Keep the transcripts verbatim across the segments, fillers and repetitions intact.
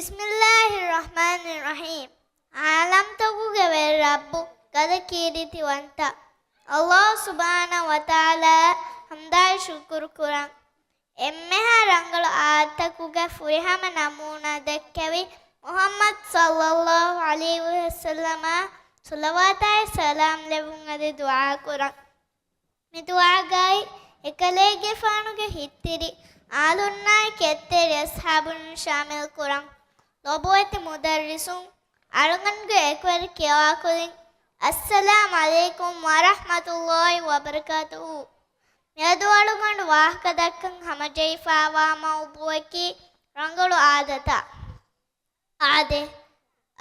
بسم الله الرحمن الرحيم. ޢާލަމްތަކުގެ ވެރި ރައްބު ގަދަ ކީރިތިވަންތަ ﷲ ސުބްޙާނަހޫ ވަތަޢާލާއަށް ޙަމްދާއި ޝުކުރު ކުރަން. އެންމެހާ ރަނގަޅު އާދަތަކުގެ ފުރިހަމަ ނަމޫނާ ދެއްކެވި، މުޙައްމަދު ޞައްލައްލާހު ޢަލައިހި ވަސައްލަމަށް ޞަލަވާތާއި ސަލާމް ލެއްވުން އަދި ދުޢާ ކުރަން. މި ދުޢާގައި އެކަލޭގެފާނުގެ ހިތްތިރި އާލުންނާއި ކެތްތެރި އަޞްޙާބުން ޝާމިލް ކުރަން. ލޮބުވެތި މުދައްރިސުން، އަޅުގަނޑުގެ އެކުވެރި ކިޔަވާކުދިން، އައްސަލާމް ޢަލައިކުމް ވަރަޙްމަތުﷲ ވަބަރަކާތުހު. މިއަދު އަޅުގަނޑު ވާހަކަ ދައްކަން ހަމަޖެހިފައިވާ މައުޟޫޢަކީ ރަނގަޅު އާދަތާ. އާދެ،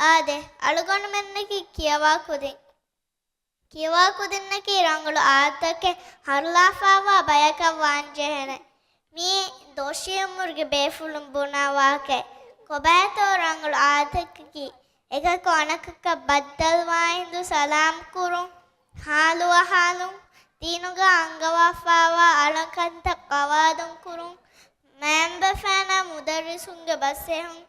އާދެ، އަޅުގަނޑުމެންނަކީ ކިޔަވާ ކުދިން. ކިޔަވާ ކުދިންނަކީ ރަނގަޅު އާދަތަކެއް ހަރުލާފައިވާ ބަޔަކަށް ވާން ޖެހޭނެ. މީ ދޮށީ އުމުރުގެ ބޭފުޅުން ބުނާ ވާހަކައެއް. ކޮބާތޯ ރަނގަޅު އާދަތަކަކީ؟ އެކަކު އަނެކަކަށް ބައްދަލުވާ ހިނދު ސަލާމް ކުރުން، ހާލު އަހާލުން، ދީނުގަ އަންގަވާފައިވާ އަޅަކަންތައް ގަވާދުން ކުރުން، މައިންބަފައިންނާ މުދައްރިސުންގެ ބަސް އެހުން،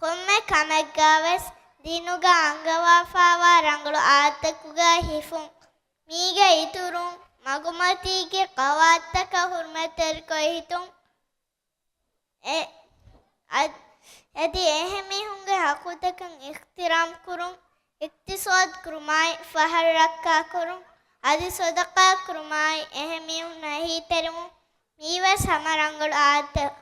ކޮންމެ ކަމެއްގަވެސް ދީނުގަ އަންގަވާފައިވާ ރަނގަޅު އާދަތަކުގައި ހިފުން. މީގެ އިތުރުން، މަގުމަތީގެ ޤަވާއިދުތަކަށް ހުރުމަތްތެރިކޮށް ހިތުން. އެ، އަދް-، އަދި އެހެން މީހުންގެ ޙައްޤުތަކަށް އިޙްތިރާމް ކުރުން، އިޤްތިޞާދު ކުރުމާއި، ފަހަރު ރައްކާ ކުރުން، އަދި ޞަދަޤާ ކުރުމާއި، އެހެން މީހުންނަށް އެހީތެރިވުން، މީވެސް ހަމަ ރަނގަޅު އާދަތައް.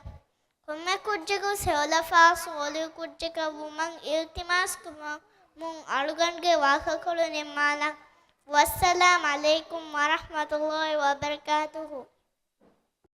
ކޮންމެ ކުއްޖަކު ހެޔޮލަފާ ޞާލިޙު ކުއްޖަކަށް ވުމަށް އިލްތިމާސް ކުރަމުން އަޅުގަނޑުގެ ވާހަކަކޮޅު ނިންމާލަން. ވައްސަލާމް ޢަލައިކުމް ވަރަޙްމަތުﷲ ވަބަރަކާތުހު.